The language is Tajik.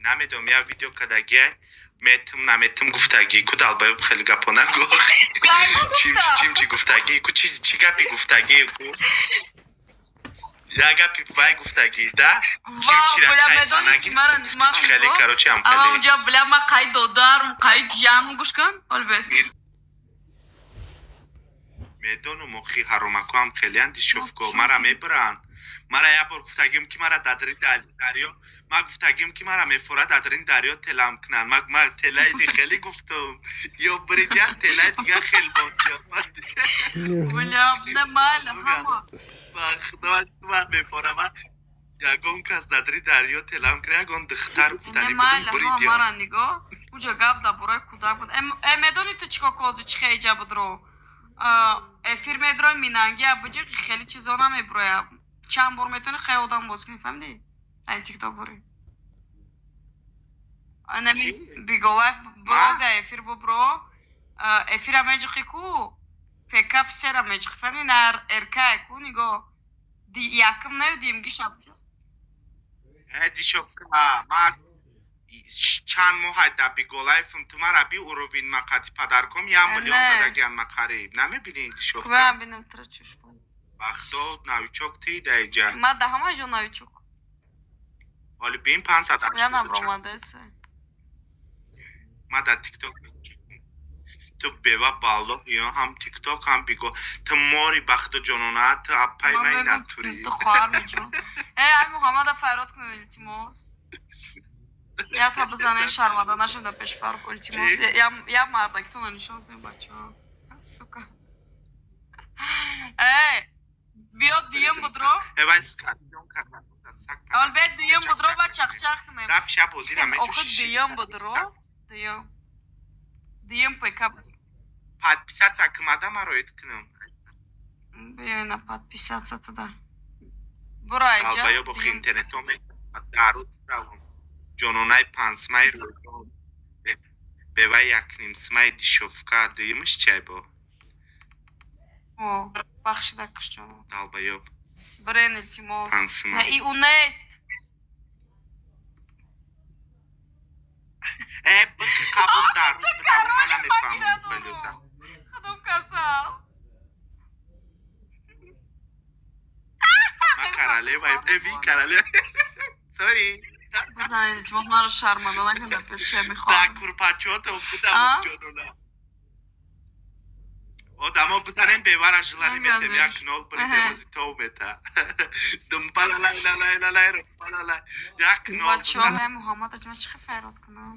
Намедонам, як видео кардагия, метум наметум гуфтагӣ ку, долбоёб, хеле гапо нагӯ. Чимчи чимчи гуфтагӣ ку, чӣ гапи гуфтагӣ ку, як гапи вай гуфтагӣ да. Чимчи хеле, короче, ам хеле. Унҷа, бля, ма қай додарм, қай ҷиянм, гӯш кун, олбес. Медонум, охи, ҳаромакоам хелеан, дешёвка, мара мебаранд. Мара як бор гуфтагим, ки мара дадрин дарё, ма гуфтагим, ки мара мефора дадрин дарё телам кунанд. Ма телаи хеле гуфтум, ё бридян телаи дига хел. Бля, нормально, ҳама. Худо, мефора ма ягон кас дадри дарё телам кунад, ягон духтар гуфтани будум, бридя. Мара нигоҳ, уҷа гап дар бораи кӯдак буд. Э, медони ту чӣ кор кози, чӣ хеҷа будро эфир медрои, минанги абиҷи, хеле чизо намеброя. Чанд бор метавони хеле одам боз кунӣ, фаҳмидӣ? Айн Тикток бурӣ, анами Биголайф боза эфир бубро, эфира меҷиқӣ ку, пека фсера меҷиқӣ, фаҳмидӣ? На рк ку, нигоҳ, якм навидим гишаб. Дешёвка, ма чанд моҳ дар Биголайфм, ту мара би уровень ма қати падарком 1 миллион задагиан, ма қариб намебинӣ, дешёвка? Бинам тра чуш. Вақто новичок ти даиҷа. Ма да ҳама ҷо новичок. Оли бин, 500. Я набромадасе. Ма дар Тикток ту бева баллоҳ, ё ҳам Тикток, ҳам биго, ту мори бахту ҷонона, ту аппай май натури. Ту хоҳар меҷон. Э, ай Муҳаммада файрод кунед, илтимос. Я та бизане, шармада нашем дар пеши Фарух, илтимос. Я мардакитона нишон кунем, бачаҳо. Сука. Э, биё, дуюм будро. Аввал биё, дуюм будро, ба чақчақ кунем. Охир дуюм будро, дуюм. Дуюм пека. Подписаться кумада, маро эд кунам. Биё, на подписаться туда. Бурайҷа. Долбоёб, охи, интернето даруд равам. Ҷононаи пансмаи рӯйдон. Бевай якнимсмаи дешёвка, дуюмаш чай бо? Бахшида, кушҷон. Долбоёб. Брен, илтимос. На, и у нест. Э, бики қабул даруд бидам, ман намефаҳмам хелёса. Худом касал. Ма королева, э, ви королева. Sorry. Бизан, илтимос, маро шарманда накун дар пеши мехоҳам. Да курпачото будам, ҷонона. Одамо бизанем, бевара желани метем, як нол бридем, ози то мета. Думпалалай лалай лалай румпалалай. 1-0. Бачаҳо, Муҳаммад, ма чӣ файрод кунам?